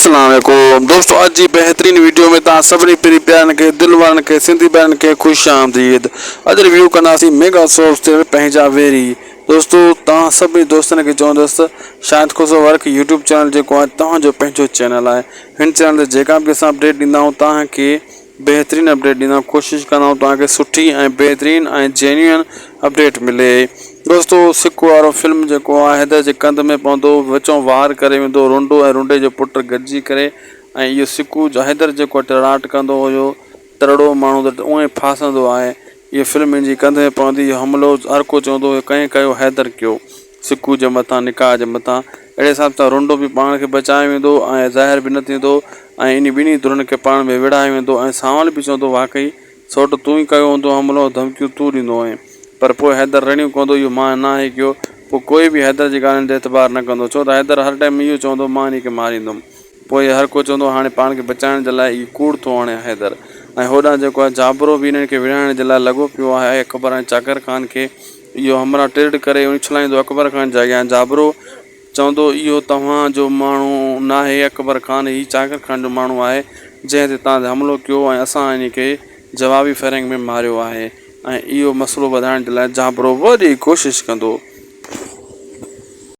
اسلام عليڪم دوستو اڄ جي بهترين ويڊيو ۾ توهان سڀني پرين پيارن کي دل وارن کي سنڌي ڀائرن کي خوش آمديد اڄ ريويو ڪنداسين ميگا سوپ سيريل پنهنجا ويري دوستو توهان سڀني دوستن کي چوندس ته Shahid Khoso work YouTube channel جيڪو آهي توهان جو پنهنجو چينل آهي هن چينل تي جيڪا به اسان اپڊيٽ ڏيندا آهيون توهان کي بهترين اپڊيٽ ڏيندا آهيون ڪوشش ڪندا آهيون توهان کي سٺي ۽ بهترين ۽ جينيوئن اپڊيٽ ملي دوستو سڪ وارو فلم جيڪو آهي حيدر جي ڪنڌ ۾ پوندو وچون وار ڪري ويندو رنڊو ۽ رنڊي جو پٽ گڏجي ڪري ۽ اهو سڪو حيدر جيڪو ٽرڙاٽ ڪندو هيو ترڙو ماڻهو ته اونئي ڦاسندو آهي اهو فلم هن جي ڪنڌ ۾ پوندي اهو حملو هر ڪو چوندو هيو ڪنهن ڪيو حيدر ڪيو سڪو جي مٿان نڪاح جي مٿان اهڙي حساب سان رنڊو به پاڻ کي بچائي ويندو ۽ ظاهر به نه ٿيندو ۽ انهي ٻنهي ڌرين کي پاڻ ۾ وڙهائي ويندو ۽ سانول به چوندو واقعي سوٽ تون ئي ڪيو هوندو حملو ڌمڪيون تون ڏيندو هئين پر پوء حيدر رڙيون ڪندو اهو مان ناهي ڪيو پوء ڪوئي به حيدر جي ڳالهين تي اعتبار نه ڪندو ڇو ته حيدر هر ٽائيم اهو چوندو مان انهي کي ماريندم. پوء هر ڪو چوندو هاڻي پاڻ کي بچائڻ جي لاء اهي ڪوڙ ٿو هڻي حيدر ۽ هوڏانهن جيڪو آهي جابرو به انهن کي وڙهائڻ جي لاء لڳو پيو آهي اڪبر ۽ چاڪر خان کي اهو همراهه ٽرڙ ڪري اڇلائيندو اڪبر خان جي اڳيان جابرو چوندو اهو توهان جو ماڻهو ناهي اڪبر خان هي چاڪر خان جو ماڻهو آهي جنهن تي توهان تي حملو ڪيو ۽ اسان انهي کي جوابي فائرنگ ۾ ماريو آهي ۽ اهو مسئلو وڌائڻ جي لاء جابرو وڏي ڪوشش ڪندو.